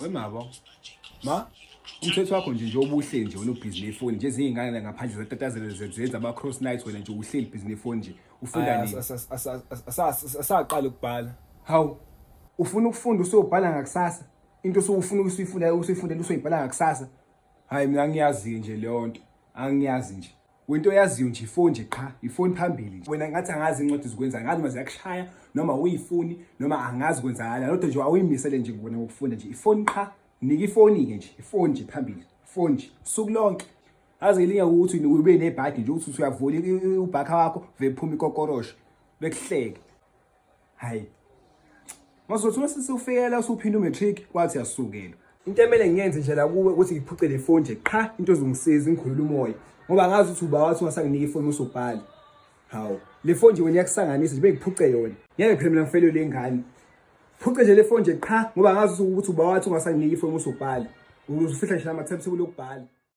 Wemabo. Ma, umthetho wakho nje nje obuhle nje wena ubhizi nefoni nje ezinye iy'ngane ngaphandle zatatazela zenza ama-cross night wena nje uhleli bhizi nefoni nje ufunda nini? Asaqala ukubhala. Hawu, ufuna ukufunda usuyobhala ngakusasa into osufuna usuyifunda usuyifundela usoyibhala ngakusasa. Hayi mina angiyazi nje leyo nto, angiyazi nje. Wento oyaziyo nje ifoni nje qha, ifoni phambili nje. Wena ngathi angazi incwadi zikwenza, ngazi uma ziyakushaya noma uyifuni noma angazi kwenzakala. Kodwa nje awuyimisele nje wena ngokufunda nje ifoni qha, nika ifoni-ke nje, ifoni nje phambili, ifoni nje usuku lonke. Aze ilinga ukuthi ube nebhadi nje ukuthi uyavula ubhakha wakho vephume ikokoroshe bekuhleke. Hayi. Mazothi uma sesifikela usuphinda umatric kwathi yasukela. Into emele ngiyenze nje la kuwe ukuthi ngiphuce le phone nje qha into ezongisiza ingikhulula umoya. Ngoba ngazi ukuthi uba wathi ungasanginiki ifoni usubhali. Hawu, le phone nje wena iyakusanganisa nje bengiphuce yona. Ngeke phela mina ngifelwe le ngane. Phuce nje le phone nje qha ngoba ngazi ukuthi uba wathi ungasanginiki ifoni usubhali. Uzufihla nje ama-timetable okubhala.